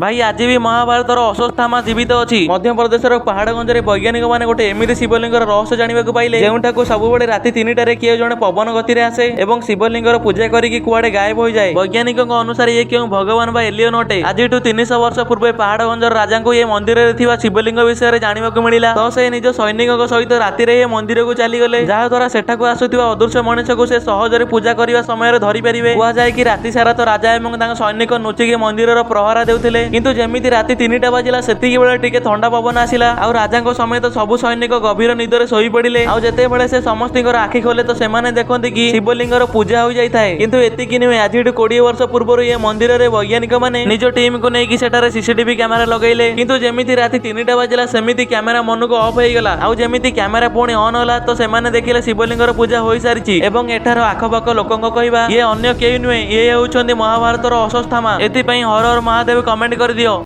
ଭାଇ, ଆଜି ବି ମହାଭାରତର ଅଶ୍ୱତ୍ଥାମା ଜୀବିତ ଅଛି। ମଧ୍ୟପ୍ରଦେଶର ପାହାଡଗଞ୍ଜରେ ବୈଜ୍ଞାନିକମାନେ ଗୋଟେ ଏମିତି ଶିବଲିଙ୍ଗର ରହସ୍ୟ ଜାଣିବାକୁ ପାଇଲେ, ଯେଉଁଠାକୁ ସବୁବେଳେ ରାତି 3ଟାରେ କିଏ ଜଣେ ପବନ ଗତିରେ ଆସେ ଏବଂ ଶିବଲିଙ୍ଗର ପୂଜା କରିକି କୁଆଡେ ଗାୟବ ହୋଇଯାଏ। ବୈଜ୍ଞାନିକଙ୍କ ଅନୁସାରେ ଇଏ କେଉଁ ଭଗବାନ ବା ଏଲିୟନ ଅଟେ। ଆଜିଠୁ 300 ବର୍ଷ ପୂର୍ବେ ପାହାଡଗଞ୍ଜର ରାଜାଙ୍କୁ ଏ ମନ୍ଦିରରେ ଥିବା ଶିବଲିଙ୍ଗ ବିଷୟରେ ଜାଣିବାକୁ ମିଳିଲା, ତ ସେ ନିଜ ସୈନିକଙ୍କ ସହିତ ରାତିରେ ଏ ମନ୍ଦିରକୁ ଚାଲିଗଲେ, ଯାହାଦ୍ୱାରା ସେଠାକୁ ଆସୁଥିବା ଅଦୃଶ୍ୟ ମଣିଷକୁ ସେ ସହଜରେ ପୂଜା କରିବା ସମୟରେ ଧରିପାରିବେ। କୁହାଯାଏ କି ରାତି ସାରା ତ ରାଜା ଏବଂ ତାଙ୍କ ସୈନିକ ଲୁଚିକି ମନ୍ଦିରର ପ୍ରହରା ଦେଉଥିଲେ, କିନ୍ତୁ ଯେମିତି ରାତି 3ଟା ବାଜିଲା, ସେତିକି ବେଳେ ଟିକେ ଥଣ୍ଡା ପବନ ଆସିଲା ଆଉ ରାଜାଙ୍କ ସମେତ ସବୁ ସୈନିକ ଗଭୀର ନିଦରେ ଶୋଇ ପଡ଼ିଲେ। ଆଉ ଯେତେବେଳେ ସେ ସମସ୍ତଙ୍କର ଆଖି ଖୋଲେ, ତ ସେମାନେ ଦେଖନ୍ତି କି ଶିବଲିଙ୍ଗର ପୂଜା ହୋଇଯାଇଥାଏ। କିନ୍ତୁ ଏତିକି ନୁହେଁ, ଆଜିଠୁ 20 ବର୍ଷ ପୂର୍ବରୁ ଏ ମନ୍ଦିରରେ ବୈଜ୍ଞାନିକ ମାନେ ନିଜ ଟିମକୁ ନେଇକି ସେଠାରେ ସିସିଟିଭି କ୍ୟାମେରା ଲଗେଇଲେ। କିନ୍ତୁ ଯେମିତି ରାତି 3ଟା ବାଜିଲା, ସେମିତି କ୍ୟାମେରା ମନକୁ ଅଫ୍ ହେଇଗଲା। ଆଉ ଯେମିତି କ୍ୟାମେରା ପୁଣି ଅନ୍ ହେଲା, ତ ସେମାନେ ଦେଖିଲେ ଶିବଲିଙ୍ଗର ପୂଜା ହୋଇସାରିଛି। ଏବଂ ଏଠାର ଆଖପାଖ ଲୋକଙ୍କ କହିବା, ଇଏ ଅନ୍ୟ କେହି ନୁହେଁ, ଇଏ ହେଉଛନ୍ତି ମହାଭାରତର ଅଶ୍ୱତ୍ଥାମା। ଏଥିପାଇଁ ହର ହର ମହାଦେବ କମେଣ୍ଟ କରିଦିଅ।